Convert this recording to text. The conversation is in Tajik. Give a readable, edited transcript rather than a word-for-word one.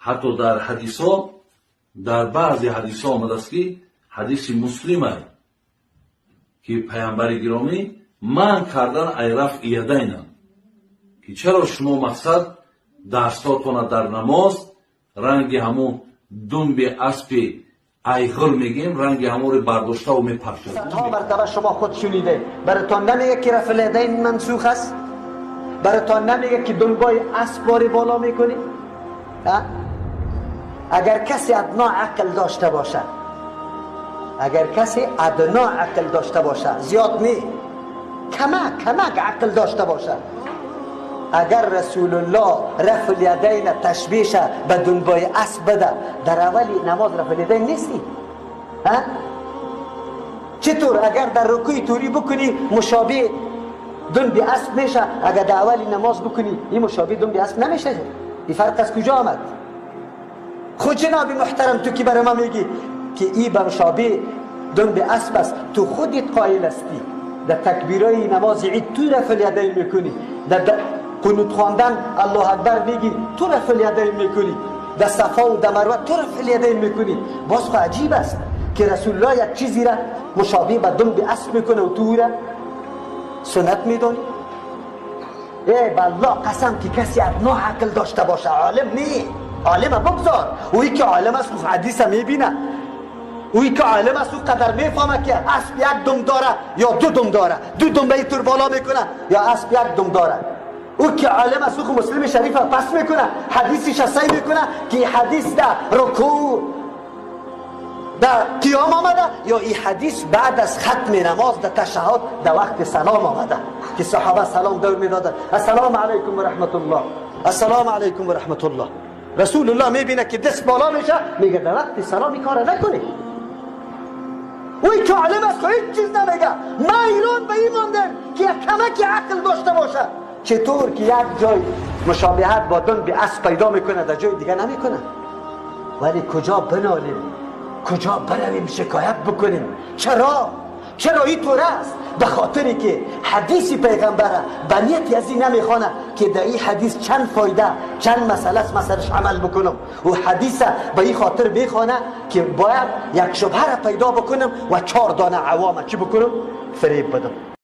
Ҳатто дар ҳадисҳо, дар баъзе ҳадисҳо омадааст, ки ҳадиси Муслимай, ки паямбари гиромӣ манъ кардан ай рафъи ядайна, ки чаро шумо, мақсад, дастҳотона дар намоз ранги ҳамун думби аспи айғир мегем, ранги ҳаморе бардоштаву мепартоед. Садҳо мартаба шумо худ шуниде. Баратон намега, ки رفع الیدین منسوخ است؟ براتان نمیگه که دنبای اسب باری بالا میکنی؟ اگر کسی ادنا عقل داشته باشه، اگر کسی ادنا عقل داشته باشه، زیاد نی، کمک کمک عقل داشته باشه، اگر رسول الله رفع الیدین تشبیه به دنبای اسب بده، در اولی نماز رفع الیدین نیستی؟ ها؟ چطور اگر در رکوع توری بکنی مشابه دنب اسب میشه، اگر در اولی نماز بکنی این مشابه دنب اسب نمیشه؟ این فرق از کجا آمد؟ خود جناب محترم، تو که برای ما میگی که ای به مشابه دنب اسب است، تو خودت قائل هستی در تکبیرای نماز عید تو رفع الیدین میکنی، در قنوت خواندن الله اکبر میگی، تو رفع الیدین میکنی، در صفا و در مروه تو رفع الیدین میکنی. باز خو عجیب است که رسول الله یک چیزی را مشابه به دنب اسب میکنه و تو را سنت میدانی. ای بالله قسم که کسی ادنا عقل داشته باشه، عالم نی، عالم بگذار، اوی که عالم است خو حدیث میبینه، اوی که عالم است او قدر میفهمه که اسب یک دم داره یا دو دم داره، دو دم به طور بالا میکنه یا اسب یک دم داره. او که عالم است او مسلم شریف پس میکنه، حدیثش صحیح میکنه که حدیث در رکوع، در قیام آمده یا این حدیث بعد از ختم نماز در تشهد در وقت سلام آمده که صحابه سلام دور میدادن، السلام علیکم و رحمت الله، السلام علیکم و رحمت الله. رسول الله میبینه که دست بالا میشه، میگه در وقت سلام این کار نکنی. اوی که عالم است هیچ چیز نمیگه. ما ایران به این ماندیم که یک کمک عقل داشته باشه، چطور که یک جای مشابهت با دنب اسب پیدا میکنه، در جای دیگه نمیکنه. ولی کجا بنالیم؟ کجا برویم شکایت بکنیم؟ چرا؟ چرا این طور است؟ به خاطری که حدیث پیغمبره به نیت از این نمیخوانه که در این حدیث چند فایده، چند مسئله است، مسئلهش عمل بکنم. و حدیث به این خاطر میخوانه که باید یک شبهه را پیدا بکنم و چهار دانه عوام چی بکنم؟ فریب بدم.